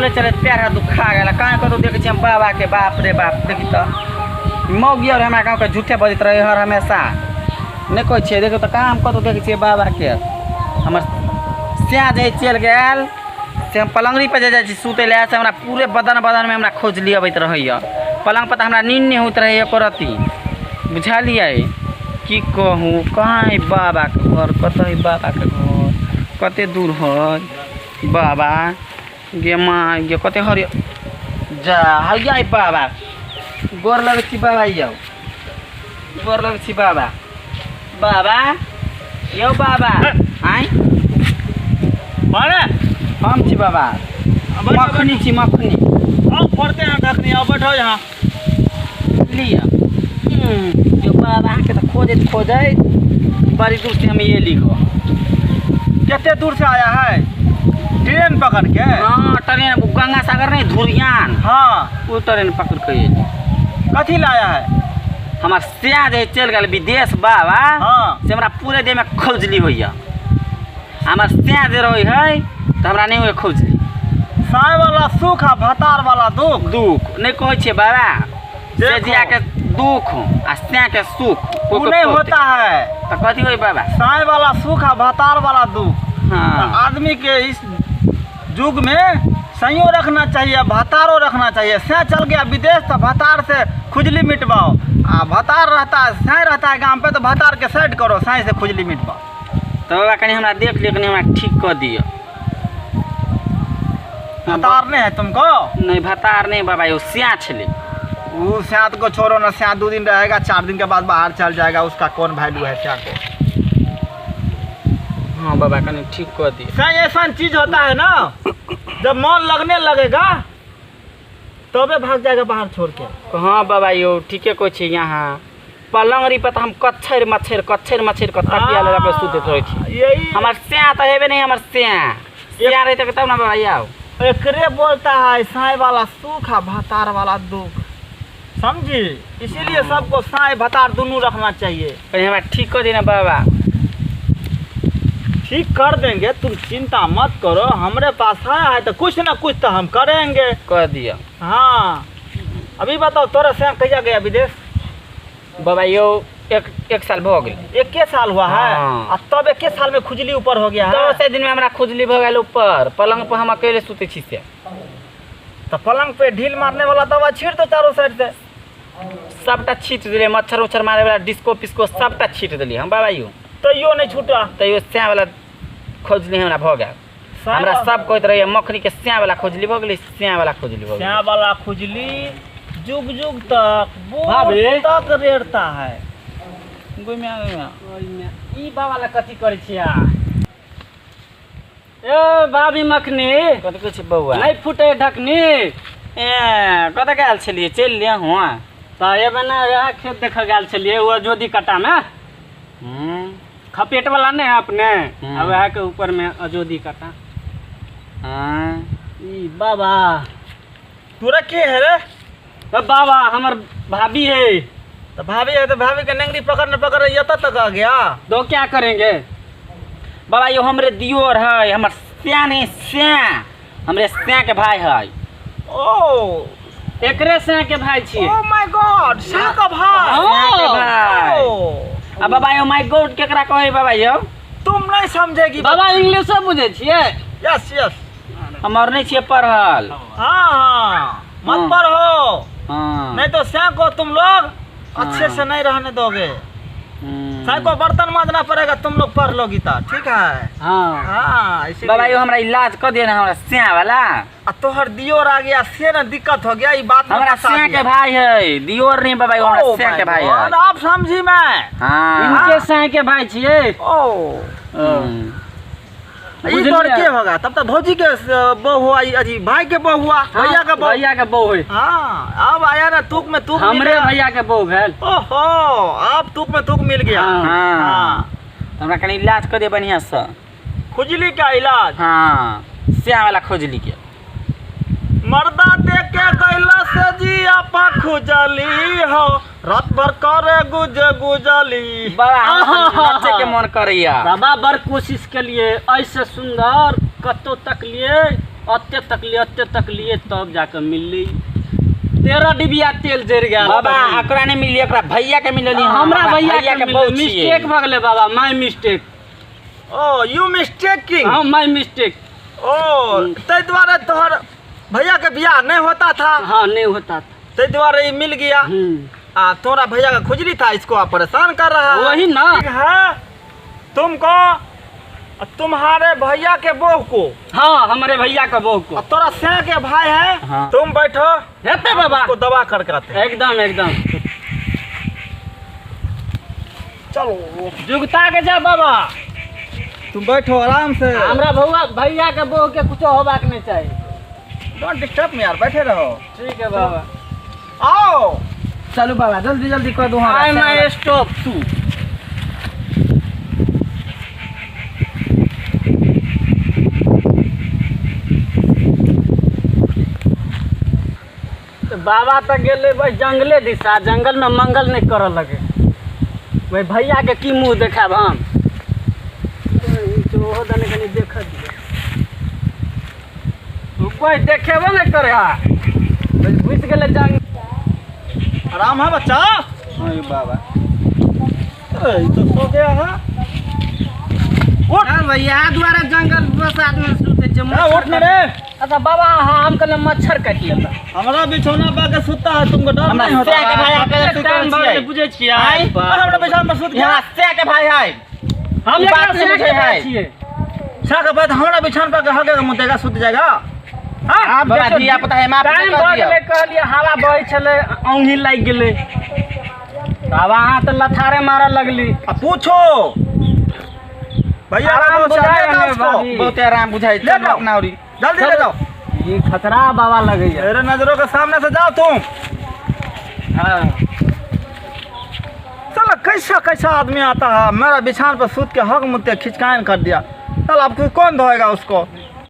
चले चले पैर हाथ दुखा गेल। कहाँ कतौ देखै छियै हम बाबाके, बाप रे बाप। देखी तऽ मौगी आओर हमरा गाँवके झूठे बजैत रहै हर हमेशा। नहि कहै छियै, देखियौ तऽ कहाँ हम कतौ देखै छियै बाबाके। हमर सएह जे चलि गेल से हम पलङ्गड़ी पर जे जाइ छी सुतै लए, से हमरा पूरे बदन बदनमे हमरा खोजली अबैत रहैए। पलङ्ग पर तऽ हमरा नींद नहि होइत रहैए एको रत्ती, बुझलियै? की कहू, कहाँ हइ बाबाके घर, कतऽ हइ बाबाके घर, कते दूर हइ बाबा? गे माय गे, कते हरियर जा हैया हइ बाबा। गोर लगै छी बाबा, यौ गोर लगै छी बाबा। बाबा यौ बाबा, आँय अरे हम छी बाबा, मखनी छी मखनी। आओ फोड़ते हैं ढकनी, आओ बैठो यहाँ। लिअ यौ बाबा, अहाँके तऽ खोजैत खोजैत बड़ी दूर से हम एली गो। कितने दूर से आया है? ट्रेन पकड़ के? हाँ, ट्रेन गंगा सागर नहीं धुरियान। हाँ, वो ट्रेन पकड़ के एली। कथी लाया है? हमार सिया जे चलि गेल विदेश बाबा। हाँ। से हमरा पूरे देह में खुजली होइया। हमार सिया जे रहै है तऽ हमरा नहि होइया खुजली। साय वाला सुख आ भतार वाला दुख। दुख नहि कहै छियै बाबा, देखो। से जिया के दुख आ सिया के सुख वो नहीं होता है। तऽ कथी होइ बाबा? साय वाला सुख आ भतार वाला दुख। हाँ। आदमी के इस युग में सैयो रखना चाहिए, भतारो रखना चाहिए। सै चल गया विदेश तो भतार से खुजली मिटवाओ, आ भतार रहता है, सै रहता है गांव पे तो भतार के साइड करो, सै से खुजली मिटवाओ। तऽ बाबा कनि हमरा देख लिअ, कनि हमरा ठीक कऽ दिअ। भतार नहीं है तुमको? नहि, भतार नहि बाबा, यौ सिया छलै। वो स्यात को छोड़ो ना, स्यात 2 दिन रहेगा, 4 दिन के बाद बाहर चल जाएगा, उसका कौन वैल्यू है स्या को? हाँ बाबा, कनि ठीक कऽ दिअ। सै ऐसा चीज होता है ना, जब मन लगने लगेगा तबे भाग जाएगा बाहर छोड़ के। हाँ बाबा यौ, ठीके कहै छी। यहाँ पलङ्गरी पर तऽ हम कच्छर मच्छर कच्छर मच्छर के तकिया लगा के सुतैत रहै छी। यही हमर स्या तऽ हेबे नहि, हमर स्या स्या रहितै तब ने बाबा यौ। एकरे बोलता है साय वाला सुख आ भतार वाला दुख, समझी? इसीलिए सबको साय भतार दोनों रखना चाहिए। कनि हमरा ठीक कऽ दिअ ने बाबा। ठीक कर देंगे, तुम चिंता मत करो, हमरे पास आया है तो कुछ ना कुछ तो हम करेंगे। कऽ दिअ। हाँ, अभी बताओ तोरा से कहिया गया विदेश? बाबा यौ, एक साल भऽ गेलै। एके साल हुआ है? हाँ। आ तब एके साल में खुजली ऊपर हो गया है? 10 दिन में हमरा खुजली भऽ गेल ऊपर। पलंग पर हम अकेले सुतै छी से। तो पलंग पे ढील मारने वाला दवा छीट दो चारों साइड से। सबटा छीट देलियै, मच्छर उच्छर मारे वाला डिस्को पिस्को सबटा छीट देलियै हम बाबा यौ। तैयो नहीं छूटा? तैयो स्या वाला खुजली हमरा भऽ गेल। हमरा सब कहैत रहैया मखनी के स्या वाला खुजली भऽ गेलै, स्या वाला खुजली भऽ गेलै। स्या वाला खुजली जुग जुग तक बूढ़ भाभी। तक रेड़ता है। गोइमे गोइमे। ओहिमे ई बाबा ला कथी करै छियै? ए भाभी मखनी। कथी कहै छै बौआ? नहि फूटे ढकनी। ए कतऽ गेल छलियै? चलि लिअ हुआँ। तऽ एबे ने, वएह खेत देखऽ गेल छलियै, ओ अजोधी कट्टामे। खपेट वाला नहि है अपने, आ वएह के ऊपर में अजोधी कट्टा। हाँ। ई बाबा। तोरा के है रे? ए बाबा, हमर भाभी है। तो भाभी है तो भाभी के नंगरी पकड़ न पकड़ यत तक आ गया। तो क्या करेंगे? बाबा यो हमरे दियोर है, हमर स्या नहीं स्या, हमरे स्या के भाई है। ओ एकरे स्या के भाई छियै। ओ my God, स्या का भाई। स्या के भाई। ओ। आ बाबा यो my God केकरा कहै बाबा यो? तुम नहीं समझेगी। बाबा, इंग्लिशो बुझै छियै? Yes yes. हमर नहीं छियै पढ़ल। हाँ हाँ, मत हाँ। पढ़ो। हाँ। नहीं तो स्या को तुम लोग अच्छे से नहीं रहने दोगे। स्या को बर्तन मांजना पड़ेगा, तुम लोग पढ़ लो गीता, ठीक है? हाँ। हाँ, इसीलिए। बाबा यो हमरा इलाज कर दिया ना हमरा स्या वाला। आ तोहर दियोर आ गया से ना दिक्कत हो गया, ई बात में हमरा फंसा स्या दिया। के भाई है, दियोर नहीं बाबा यो, हमरा ओ स्या के my भाई है। God, आप समझी मैं। हाँ। इनके स्या के भाई छियै। ओ। ई बुझलियै? तोर के होगा तब तो भौजी के बहू हुआ, ई अजी भाई के बहू हुआ, भैया के बहू। भैया के बहू है। हाँ, अब आया ना तुक में तुक मिल हमरे गया। भैया के बहू भेल। ओहो, अब तुक में तुक मिल गया। हाँ। हाँ। हाँ। हमरा कनि इलाज कर दे बढ़िया से। खुजली का इलाज? हाँ, स्या वाला खुजली के। मर्दा दे के गैला से जी आपा खुजली हो, रात भर करे गुज गुजली। बाबा, हमरा नाचे के मन करैया। बाबा, बड़ कोशिश के लिए ऐसे सुंदर कतौ तक लिए अते तकलिए, अते तकलिए, तब जाके मिलली। 13 डिबिया तेल जरि गेल। बाबा, एकरा नहि मिलली, एकरा भैया के मिलली। हमरा भैया के बहुत छियै। मिस्टेक भऽ गेलै बाबा, my mistake. Oh you mistaking. हाँ, माय मिस्टेक। ओ ताहि दुआरे तोहर भैया के बियाह नहीं होता था। हाँ, नहीं होता था, ताहि दुआरे ई मिल गया। आ तोरा भैया का खुजली था, इसको आप परेशान कर रहा है। वही ना। है तुमको तुम्हारे भैया के बहू को। हाँ, हमारे भैया के बहू को। और तोरा सह के भाई है। हाँ। तुम बैठो। हेते बाबा। इसको दवा करके आते हैं। एकदम एकदम। चलो जुगता के जा बाबा। तुम बैठो आराम से। हमरा भौआ भैया के बहू के कुछो होबाक नहीं चाहिए। Don't disturb me यार, बैठे रहो। ठीक है बाबा। आओ चलू बाबा, जल्दी जल्दी कर दू। आई my stop तू। बाबा तऽ गेलै भाई जंगले दिशा, जंगल में मंगल नहीं करऽ लगे। भाई भैया के की मुँह देखाब हम? ओहो दने कनी देख दियौ। कोई देखेबो नहीं करे। घुसि गेलै जंगल। आराम है बच्चा? हाँ बाबा। अरे ई तो सो गया है। उठ भैया, दुआरे जंगल बस आदमी सुते छै। उठ न रे। अच्छा बाबा, हाँ, हम कहले मच्छर काटि लेता। हमरा बिछौना पर के सुता है, तुमको डर हमरा नहीं होता? सह के भाई अकेले सुतल टाइम भर छियै। बुझै छियै। आँय? हमरा बिछौना पर सुत गया। यहाँ सह के भाई है। हम ई एकरा बात नहीं सह के बुझै भाई है। छियै। सह के भाई हमरा बिछौना पर के हगे के मुतेगा सुत जाएगा। हाँ? आप बाबा, धिया पुता है, माफ टाइम कर भऽ दियौ। गेलै, कहलियै हवा बहै छलै, औंघी लागि गेलै। आब अहाँ तऽ लथारे मारऽ लगली। आ पूछो भैया, आराम बाबू, बुझाइ ले जाओ हमे उसको। भाभी। बहुते आराम बुझाइ। ले जाओ। अपना औरी। जल्दी ले जाओ। ई खतरा बाबा लगैया। मेरे नजरों के सामने से जाओ तुम। हाँ। साला कैसा कैसा आदमी आता है, मेरा बिछान पर सूत के हक मुत्ते खिंचकान कर दिया। साला अब कौन धोएगा उसको?